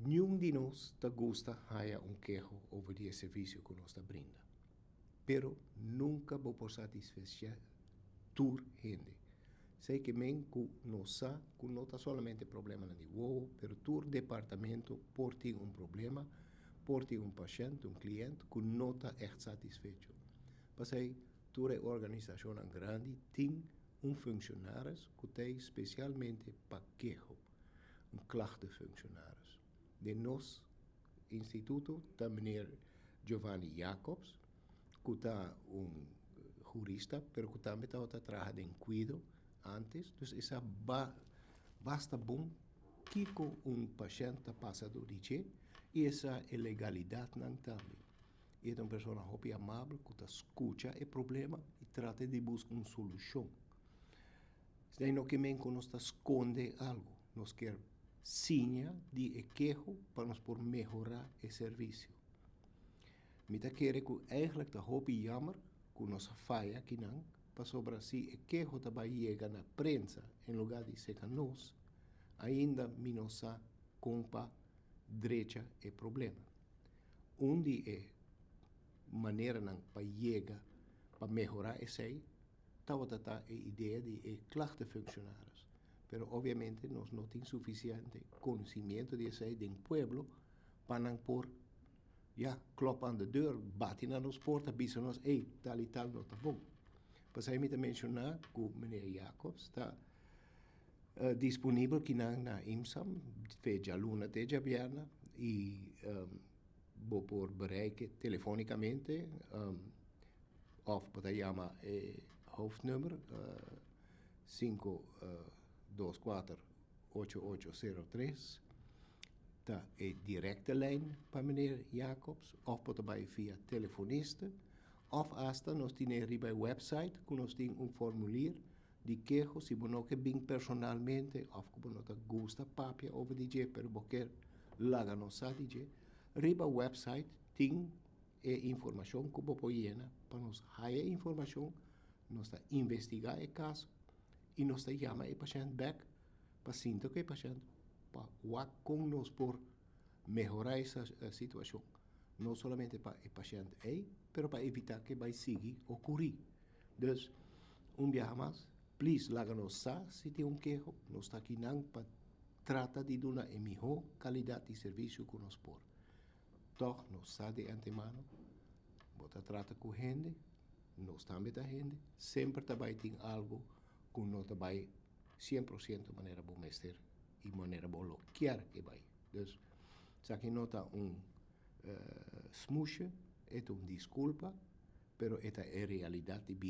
Ningun di nos ta gusta haya un keho over di servicio cu nos ta brinda. Pero nunca bo por satisface tur hende. Esey kiermen cu nos sa cu no ta solamente problema di wowo, pero tur departamento por tin un problema, por tin un pashent, un cliente cu no ta echt satisfecho. Pasobra tur organisacion grandi tin un functionaris cu tin specialmente pa keho, un klachtenfunctionaris. Den nos instituto ta meneer Giovanni Jacobs, cu ta un jurista, pero cu tambe tabata traha den cuido antes. Dus e sa basta bon kico un pashent ta pasa door di dje y e sa e legalidadnan tambe. E ta un persona hopi amabel cu ta scucha e problema y trata di busca un solucion. Esey no kiermen cu nos ta sconde algo, nos kier siña di e keho pa nos por mehora e servicio. Mi ta kere cu eigenlijk ta hopi jammer cu nos faya akinan, pasobra si e keho ta bay yega na prensa en lugar di serca nos, ainda mi no sa con pa drecha e problema. Un di e maneranan pa yega pa mehora esey tabata e idea di e klachtenfunctionaris. Pero obviamente nos no tin suficiente conocimento di esey den pueblo pa nan por, ja, klop aan de deur, bati na nos porta, bisa nos: "Hey, tal y tal no ta bon." Pasobra mi ta menciona cu meneer Jacobs ta disponibel akinan na IMSAM, for di dialuna te diabierna, y bo por bereiken telefonicamente, of por yama e hoofdnummer 524 8803, ta e directe lijn pa meneer Jacobs, of por bay via telefoniste, of hasta nos tin riba website, cu nos tin un formulier di keho, si bo no kier bin personalmente, of cu bo no ta gusta papia over di dje, pero bo kier laga nos sa di dje, riba website tin e informacion cu bo por yena pa nos haya informacion, nos ta investiga e caso y nos ta yama e pashent back pa sinta cu e pashent pa wak con nos por mehora e situacion. No solamente pa e pashent ey, pero pa evita cu bay sigui ocuri. Dus, un biaha mas, please, laga nos sa si tin un keho, nos ta akinan pa trata di duna e miho calidad di servicio cu nos por. Toch, nos sa di antemano, bo ta trata cu hende, nos tambe ta hende, semper tambe tin algo cu no ta bay 100% manera bo mester y manera bo lo kier cu bay. Dus, esaki no ta un smoesje, e ta un disculpa, pero e ta e realidad di bida.